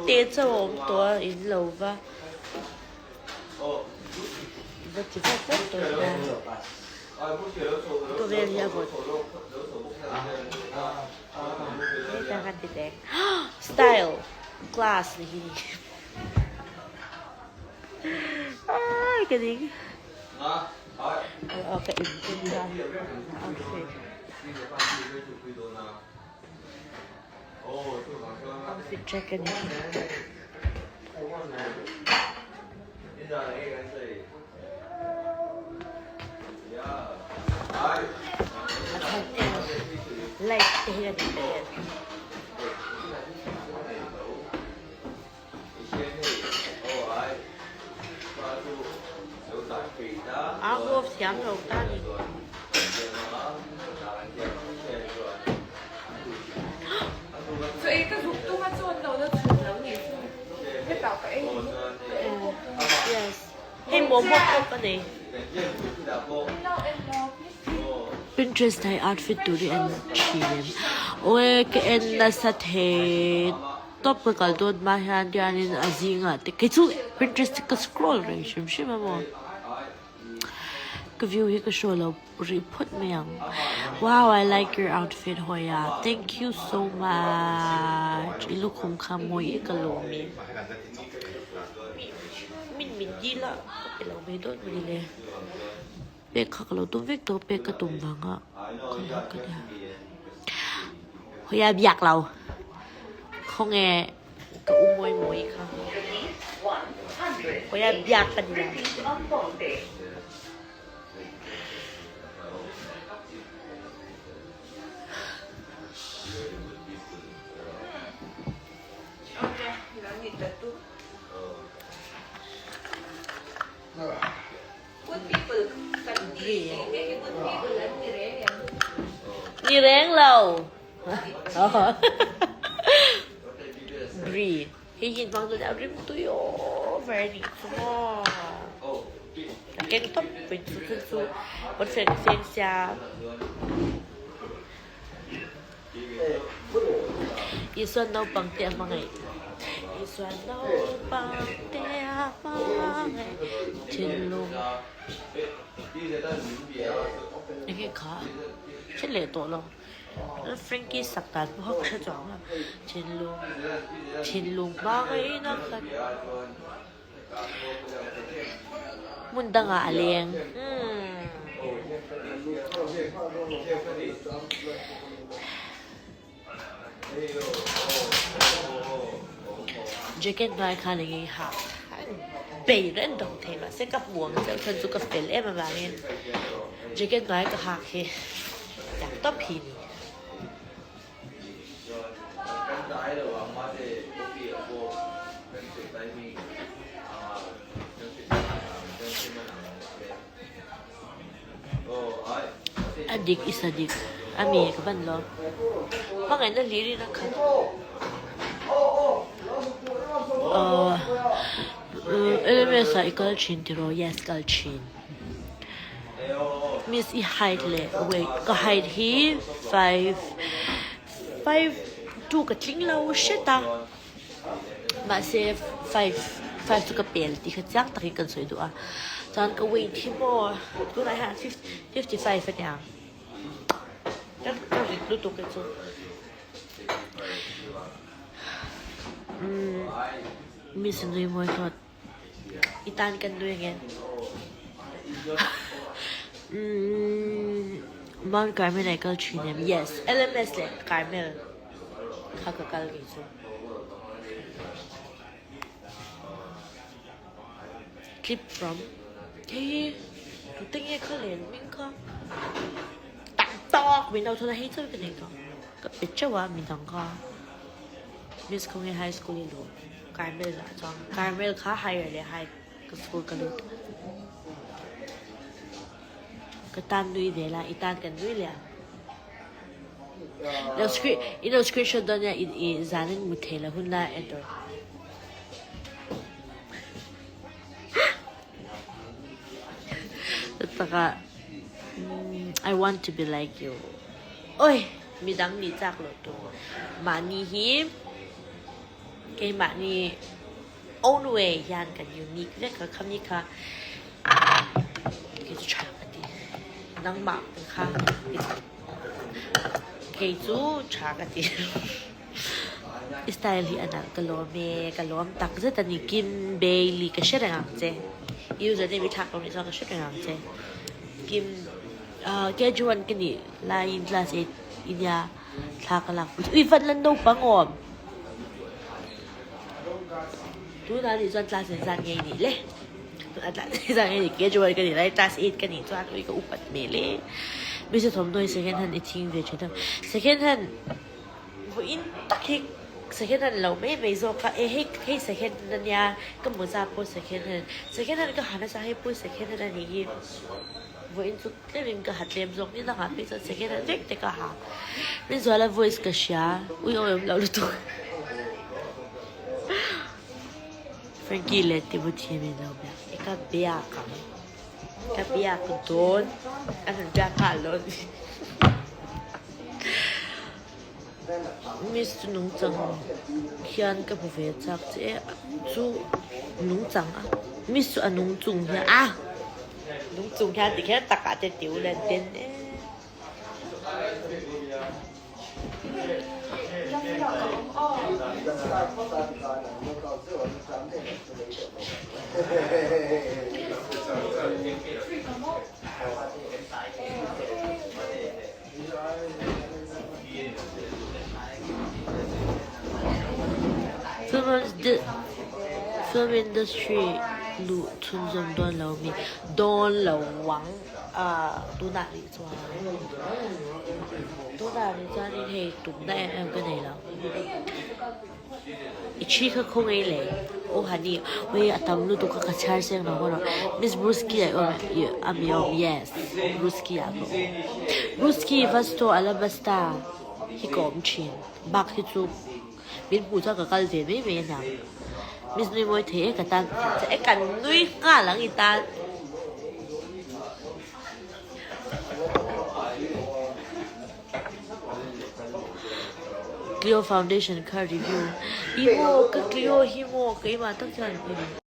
te chauh a awm tawh a in lo va va ti vat vat tawh ila khawvel hi a vawt hetah khan ti teh style class ni hi ai ka ding aw ka in tum kha outfit outfit check a ni. A chhan em light te hi a ni ta em. A huap thiam lo ta ni. Chu ei ka zuk tum a chuan lo la chhun lo nih chu hetah ka ei ka ei bawk dawn. Yes. Hei momo pawh ka nei. Pinterest ah hi outfit tur hi en thin em? Awe ka en nasa thei tawp ka kal dawn hma hian tianin a zingah te kei chu Pinterest hi ka scroll reng hrim hrim a maw. Ka view hi ka show lo rih phawt mai ang. Wow I like your outfit Hoya thank you so much i lukhum kha mawi i ka lawm e. Min min dil a ka pe lo mai dawn mawni le. Pek kha ka lo tum vek tawh pek ka tum vanga ka lo ka nia. Hoya biak lo khawnge ka u mawi mawi kha Hoya biak ka ni lo. Ni reng lo. Brie. Hei hi hmang chuan a rim tui over a nih chu maw. A keng tawp pawhin chu thil chu pawnfen ka feng sia. Isuan naupang te a hmangaih Isuan naupang te a hmangaih thinlung Enge kha hre leh tawh lo Frankie sak dan pawh ka hre chuang lo thinlung thinlung hmangaihna khat Hmun dangah a leng. Jacket hmai khan eng eng hak bei reng dawng thei mahse ka hmu ang chauh chuan chu ka fel em avangin jacket hmai ka hak hi tak tawp hi ni. A dik i sa dik a mi ka ban lo. Hmangaihna hlir in a khat. LMS ah i kal thin tiraw? Yes kal thin. Miss i height leh weight ka height hi 5 5 2 ka tling lo hret a mahse 5 5 chu ka pel tih kha chiang takin kan sawi duh a chuan ka weight hi maw tunah hian 55 ania ka ka rit lutuk hi chu umm miss nui mawi hlawt. I tan kan nui ange. Mount Carmel ah i kal thin em? Yes, LMS leh Carmel kha ka kal kei chu. Clip from hei hi tute nge kha len hming kha tak tawk min lo thawn a hei chauh hi ka nei tawh ka pe teuh a midang kha Miss Khawnge High School i luh. Carmel ah chuan Carmel kha higher leh high ka school ka lut ka tan nui ve la i tan kan nui leh ang lo screen in lo screenshot dawn nia i i zanin mut thei la hun la en tur taka I want to be like you oi midang nih chak lo tur mahni hi. Keimahni own way hian kan unique vek a, khami kha kei chu tha ka ti. Nangmah kha kei chu tha ka ti. I style hi a nalh ka lawm e, ka lawm tak zet a ni Kim Bailey ka hre reng ang che. I username i thlak lo nih chuan ka hre reng ang che. Kim ah KG1 ka nih laiin class 8 i nia thla ka lak pui chu ui van la naupang awm. Tunah nih chuan class engzat nge i nih le? Tunah class engzat nge i nih KG1 ka nih lai class 8 ka nih chuan ui ka upat hmel e. Miss thawmhnaw hi second hand i thing ve thin a second hand Vawiin tak hi second hand lo mai mai zawk a, e hei hei second hand ania ka mawza pawh second hand, second hand ka ha nasa hei pawh second hand anih hi, vawiin chu tlemin ka ha tlem zawk ni dangah phei chuan second hand vek te ka ha, Rinzuala voice ka hria ui awm lo lutuk Frankie leh Timothy min lo biak e ka biak ang ka biak dawn an rawn biak nghal dawn. Miss chu nungchang hian ka hmu ve chak che e chu nungchang a miss chu a nungchung hian a nungchung hian ti kher takah te tiu len ten e. Film industry luh chhunzawm dawn lo mi dawn lo ang a tunah rih chuan tunah rih chuanin hei tumna em em ka nei lo. I thi kha khawngaih leh aw honey ui a tam lutuk a ka chhiar seng lo haw rawh miss brewski ah i awm em a mi awm yes brewski ah ka awm brewski vasto alabasta hi ka awm thin bak hi chu min hmuh chuan ka kal ve mai mai aniang miss nui mawi thei e ka tan e kan nui nghal ang i tan. Clio foundation kha review i maw ka Clio hi maw keimah tak hian.